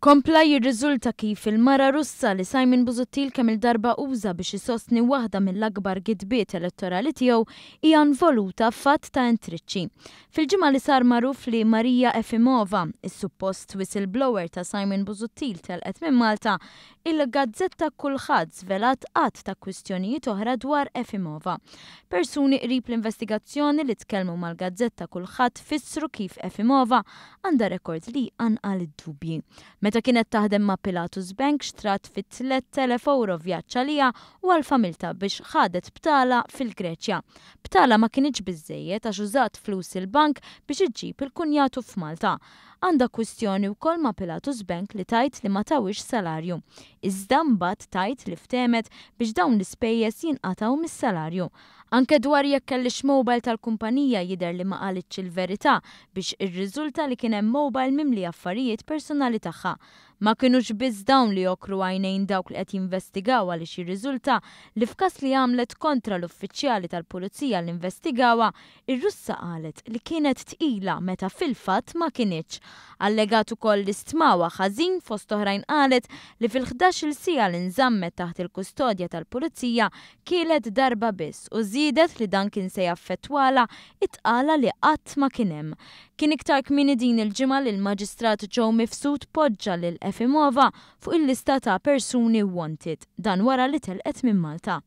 Kompla jirriżulta kif il-mara Russa li Simon Busuttil kemm-il darba uża biex isostni waħda mill-akbar gidbiet elettorali tiegħu hija involuta f'għadd ta' intriċċi. Fil-ġimgħa li sar magħruf li Maria Efimova, is-suppost whistleblower ta' Simon Busuttil telqet minn Malta, il-gazzetta Kullħadd żvelat għadd ta' kwistjonijiet oħra dwar Efimova. Persuni qrib l-investigazzjoni li tkellmu mal-gazzetta Kullħadd fissru kif Efimova għandha rekord li jqanqal id-dubji. Meta kienet taħdem ma' Pilatus Bank xtrat fi 3,000 ewro vjaġġ għaliha u għal familtha biex ħadet btala fil-Greċja. Btala ma kinitx biżżejjed għax użat flus il-bank biex iġġib il-kunjatu f'Malta. Għandha kwistjoni wkoll ma' Pilatus Bank li tgħid li ma tawhiex salarju. Iżda mbagħad tgħid li ftehmet biex dawn l-ispejjeż jinqatgħu mis-salarju. Anke dwar jekk kellhiex mobile tal-kumpanija jidher li ma qalitx il-verità biex irriżulta li kien hemm mobile mimli affarijiet personali tagħha. Ma kinux biss dawn li għokru għajnejn dawk li qed jinvestigaw għaliex jirriżulta li f'każ li għamlet kontra l-uffiċjali tal-Pulizija li investigawha, ir-Russa qalet li kienet tqila meta fil-fatt ma kinitx. Allegat ukoll li stmawha ħażin fost oħrajn qalet li fil-ħdax-il siegħa li nżammet taħt il-kustodja tal-Pulizija kielet darba biss u żiedet li dan kien se jaffettwalha it-tqala li qatt ma kien hemm. Kien iktar kmieni din il-ġimgħa li l-Maġistrat Joe Mifsud poġġa lil Efimova fuq il-lista ta' persuni wanted. Dan wara li telqet minn Malta.